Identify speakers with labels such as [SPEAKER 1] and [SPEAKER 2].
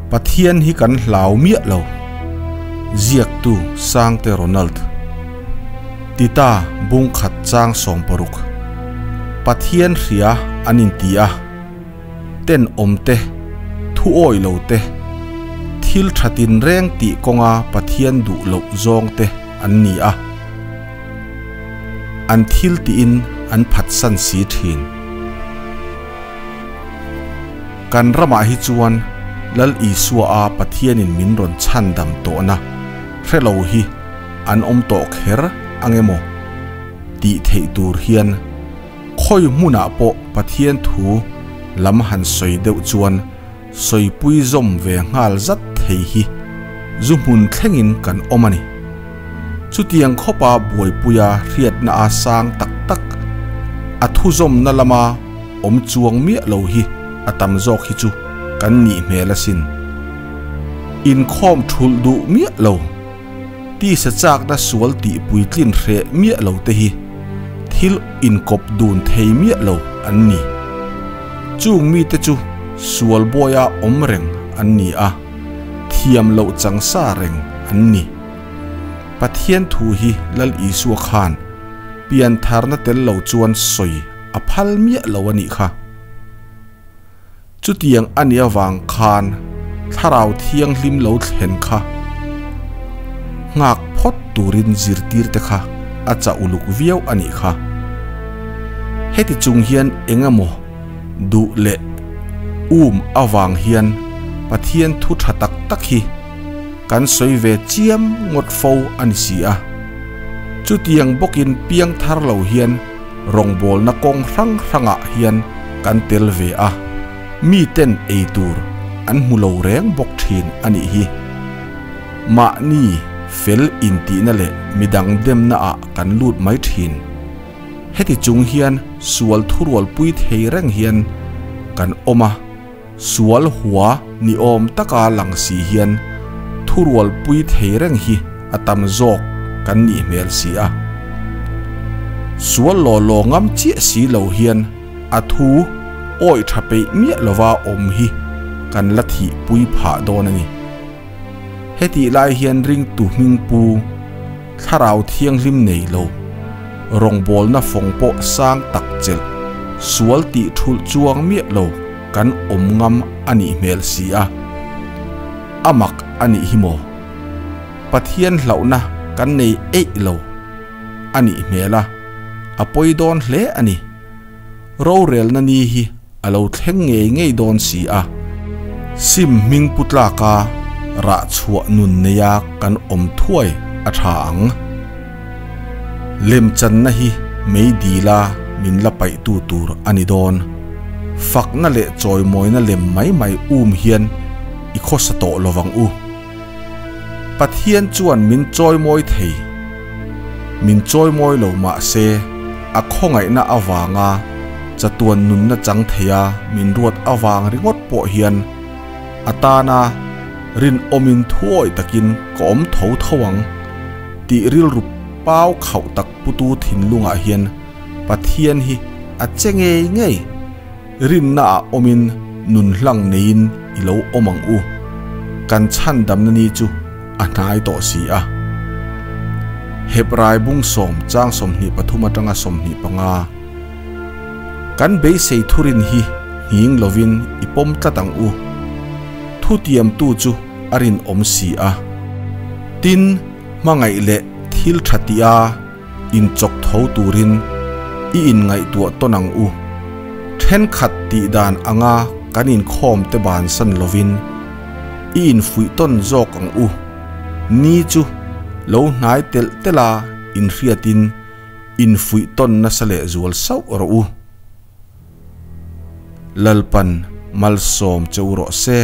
[SPEAKER 1] Pathian hi kan hlau miah lo. Ziaktu Sangte Ronald. Tita bung khat chang 60. Pathian hria an inti a. Tenawm te, thu awih lo te, thil tha tinreng tih kawnga Pathian duh loh zawng te an ni a. An thil tiin an phatsan si thin. Kan ramah hi chuan Lal Isua a Pathianin min rawn chhandam tawhna hre lo hi an awm tawh kher ang emaw tih theih tur hian khawi hmunah pawh Pathian thu lam han sawi deuh chuan sawipui zawm ve nghal zat thei hi zu hmun thlengin kan awm a ni. Chutiang khawpa buaipuia hriatna a sang tak tak a thuzawmna lama awm chuang miah lo hi a tam zawk hi chu kan nih hmel asin. Inkhawm thulh duh miah lo, tisa chakna sual tih puitlin hreh miah lo te hi thil inkawp dun thei miah lo an ni. Chung mite chu sual bawia awm reng an ni a, thiam loh chang sa reng an ni. Pathian thu hi Lal Isua khan piantharna tel lo chuan sawi a phal miah lo a nih kha. Chutiang a nih avang khan Thlarau Thianghlim lo thlen kha nghak phawt turin zirtirte kha a chah uluk viau a nih kha. Heti chung hian eng emaw duh leh um avang hian Pathian thu tha tak tak hi kan sawi ve chiam ngawt fo a ni si a. Chutiang bawkin piang thar lo hian rawngbawlna kawng hrang hrangah hian kan tel ve a, miten ei tur an hmu lo reng bawk thin a nih hi. Mahni fel intihna leh midang demna ah kan lut mai thin. Heti chung hian sual thurualpui thei reng hian kan awm a. Sual hua ni awm taka lang si hian thurualpui thei reng hi a tam zawk kan nih hmel si a. Sual law law ngam chiah si lo hian a thu awih tha peih miah lova awm hi kan la thihpui phah dawn a ni. Hetih lai hian ringtu hming pu Thlarau Thianghlim nei lo, rawngbawlna fawng pawh sang tak chelh, sual tih thulh chuang miah lo kan awm ngam a nih hmel si a. A mak a nih hi maw? Pathian hlauhna kan nei eih lo a nih hmel a, a pawi dawn hle a ni. Rorelna ni hi a lo thleng ngei ngei dawn si a. Sim hming pu tlaka rah chhuah nun neia kan awm thuai a tha ang. Lemchanna hi mei dila min la paihtu tur a ni dawn. Fakna leh chawimawina lem mai mai um hian i khawsa tawh lovang u. Pathian chuan min chawimawi thei. Min chawimawi lo mah se, a khawngaihna avanga chatuan nunna chang theia min ruat avang ringawt pawh hian a tana rinawmin thuawih takin ka awm tho tho ang tih rilru pau khauh tak putu thinlungah hian Pathian hi a che ngei ngei. Rinna ah awmin nun hlang neiin i lo awm ang u. Kan chhandamna ni chu a hnai tawh si a. Hebrai bung sawm chang 23 atanga 25. Kan beisei thurin hi nghing lovin i pawm tlat ang u. Thutiamtu chu a rinawm si a. Tin, hmangaih leh thil tha tia inchawk tho turin i inngaihtuah tawn ang u. Thenkhat tih dan anga kan inkhawm te bansan lovin i infuih tawn zawk ang u. Ni chu lo hnai telh telh a inhriatin infuih tawn nasa lehzual sauh rawh u. Lalpan malsawm che u rawh se.